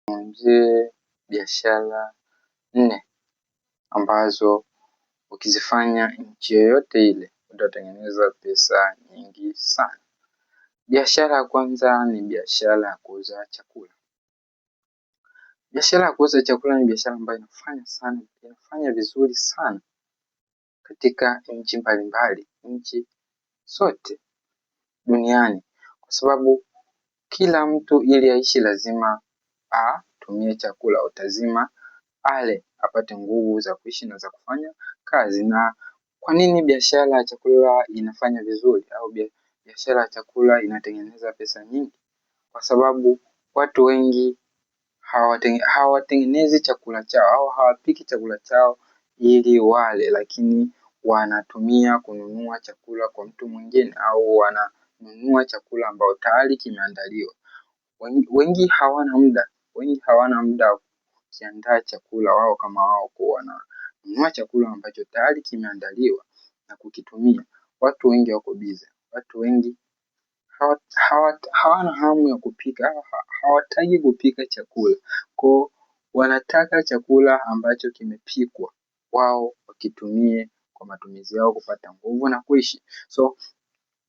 Nizungumzie biashara nne ambazo ukizifanya nchi yoyote ile utatengeneza pesa nyingi sana. Biashara ya kwanza ni biashara ya kuuza chakula. Biashara ya kuuza chakula ni biashara ambayo inafanya sana, inafanya vizuri sana katika nchi mbalimbali, nchi zote duniani, kwa sababu kila mtu ili aishi lazima atumie chakula, utazima ale apate nguvu za kuishi na za kufanya kazi. Na kwa nini biashara ya chakula inafanya vizuri au biashara ya chakula inatengeneza pesa nyingi? Kwa sababu watu wengi hawatengenezi chakula chao au hawapiki chakula chao ili wale, lakini wanatumia kununua chakula kwa mtu mwingine au wananunua chakula ambao tayari kimeandaliwa. Wengi hawana muda, wengi hawana muda wa kukiandaa chakula wao kama wao, kuwa wananunua chakula ambacho tayari kimeandaliwa na kukitumia. Watu wengi wako bize, watu wengi hawana hamu ya kupika, hawataki kupika chakula kwao, wanataka chakula ambacho kimepikwa wao wakitumie kwa matumizi yao kupata nguvu na kuishi. So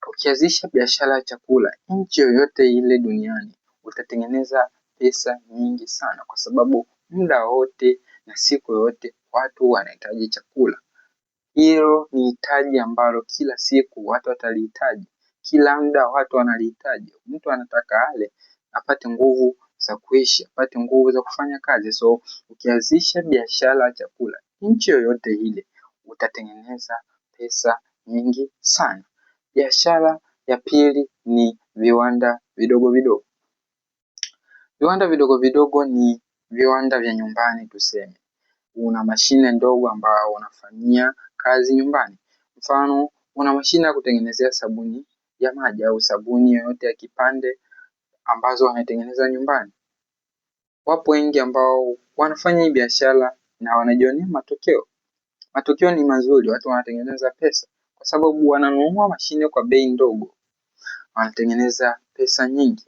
ukianzisha biashara ya chakula nchi yoyote ile duniani utatengeneza pesa nyingi sana, kwa sababu muda wote na siku yoyote watu wanahitaji chakula. Hilo ni hitaji ambalo kila siku watu watalihitaji, kila muda watu wanalihitaji. Mtu anataka ale apate nguvu za kuishi, apate nguvu za kufanya kazi. So ukianzisha biashara ya chakula nchi yoyote ile utatengeneza pesa nyingi sana. Biashara ya pili ni viwanda vidogo vidogo. Viwanda vidogo vidogo ni viwanda vya nyumbani tuseme. Una mashine ndogo ambayo unafanyia kazi nyumbani. Mfano, una mashine ya kutengenezea sabuni ya maji au sabuni yoyote ya kipande ambazo wanatengeneza nyumbani. Wapo wengi ambao wanafanya hii biashara na wanajionea matokeo. Matokeo ni mazuri, watu wanatengeneza pesa kwa sababu wananunua mashine kwa bei ndogo, wanatengeneza pesa nyingi.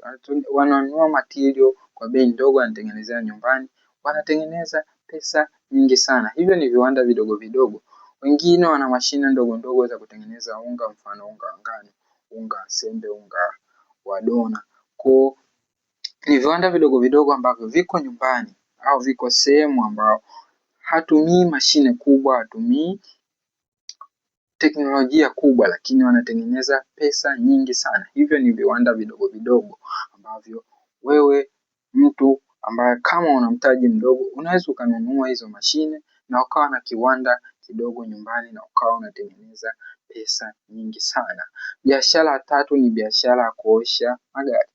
Wananunua material kwa bei ndogo, wanatengenezea nyumbani, wanatengeneza pesa nyingi sana. Hivyo ni viwanda vidogo vidogo. Wengine wana mashine ndogo ndogo za kutengeneza unga, mfano unga wa ngano, unga wa sembe, unga wa dona. Kwa ni viwanda vidogo vidogo ambavyo viko nyumbani au viko sehemu ambao hatumii mashine kubwa, hatumii teknolojia kubwa, lakini wanatengeneza pesa nyingi sana. Hivyo ni viwanda vidogo vidogo ambavyo wewe mtu ambaye kama una mtaji mdogo unaweza ukanunua hizo mashine na ukawa na kiwanda kidogo nyumbani na ukawa unatengeneza pesa nyingi sana. Biashara tatu ni biashara ya kuosha magari.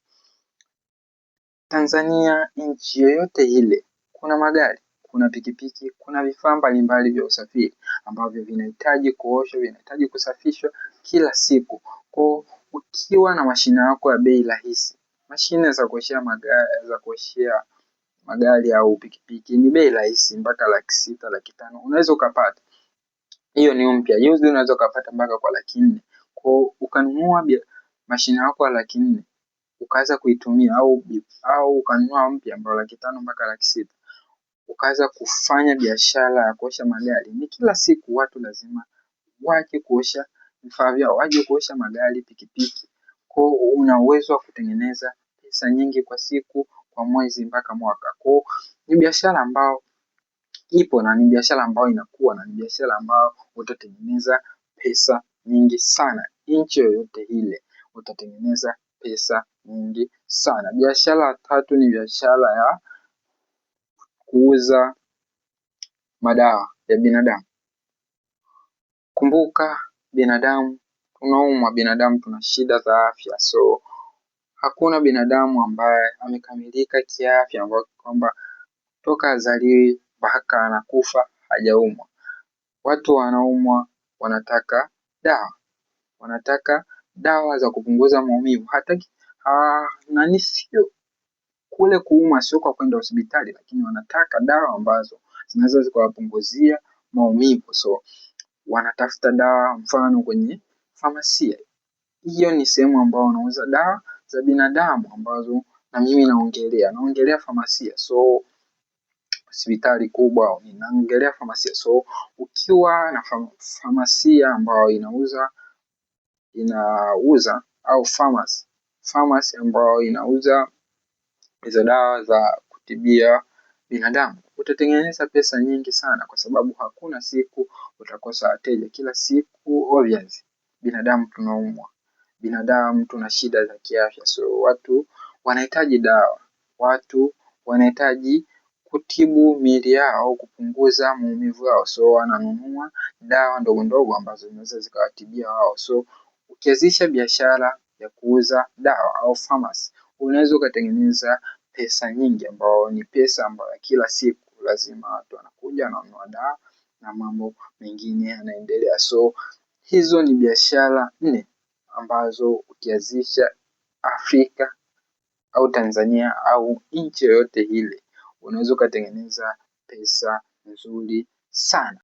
Tanzania, nchi yoyote ile, kuna magari, kuna pikipiki, kuna vifaa mbalimbali vya usafiri ambavyo vinahitaji kuoshwa, vinahitaji kusafishwa kila siku. Kwa ukiwa na mashine yako ya bei rahisi, mashine za kuoshea magari, za kuoshea magari au pikipiki ni bei rahisi mpaka 600,000, 500,000 unaweza ukapata. Hiyo ni mpya. Used unaweza ukapata mpaka kwa 400,000. Kwa ukanunua mashine yako ya 400,000 ukaanza kuitumia au ukanunua mpya ambayo 500,000 mpaka 600,000 ukaanza kufanya biashara ya kuosha magari. Ni kila siku watu lazima waje kuosha vifaa vyao, waje kuosha magari, pikipiki. Kwa una uwezo wa kutengeneza pesa nyingi kwa siku, kwa mwezi mpaka mwaka. Kwa ni biashara ambayo ipo na ni biashara ambayo inakuwa na ni biashara ambayo utatengeneza pesa nyingi sana. Nchi yoyote ile utatengeneza pesa nyingi sana. Biashara ya tatu ni biashara ya kuuza madawa ya binadamu. Kumbuka binadamu tunaumwa, binadamu tuna shida za afya, so hakuna binadamu ambaye amekamilika kiafya, ambayo kwamba toka azaliwe mpaka anakufa hajaumwa. Watu wanaumwa, wanataka dawa, wanataka dawa za kupunguza maumivu. Hataki nani, sio kule kuumwa, sio kwa kwenda hospitali, lakini wanataka dawa ambazo zinaweza zikawapunguzia maumivu, so wanatafuta dawa mfano kwenye famasia. Hiyo ni sehemu ambayo wanauza dawa za binadamu ambazo Na mimi naongelea famasia, so hospitali kubwa, naongelea famasia. So ukiwa na famasia ambayo inauza au pharmacy ambayo inauza hizo dawa za kutibia binadamu, utatengeneza pesa nyingi sana, kwa sababu hakuna siku utakosa wateja. Kila siku obvious, binadamu tunaumwa, binadamu tuna shida za kiafya, so watu wanahitaji dawa, watu wanahitaji kutibu miili yao, kupunguza maumivu yao, so wananunua dawa ndogo ndogo ambazo zinaweza zikawatibia wao. So ukianzisha biashara ya kuuza dawa au pharmacy, unaweza ukatengeneza pesa nyingi, ambayo ni pesa ambayo kila siku lazima watu wanakuja wananunua dawa na mambo mengine yanaendelea. So hizo ni biashara nne ambazo ukianzisha Afrika au Tanzania au nchi yoyote ile unaweza ukatengeneza pesa nzuri sana.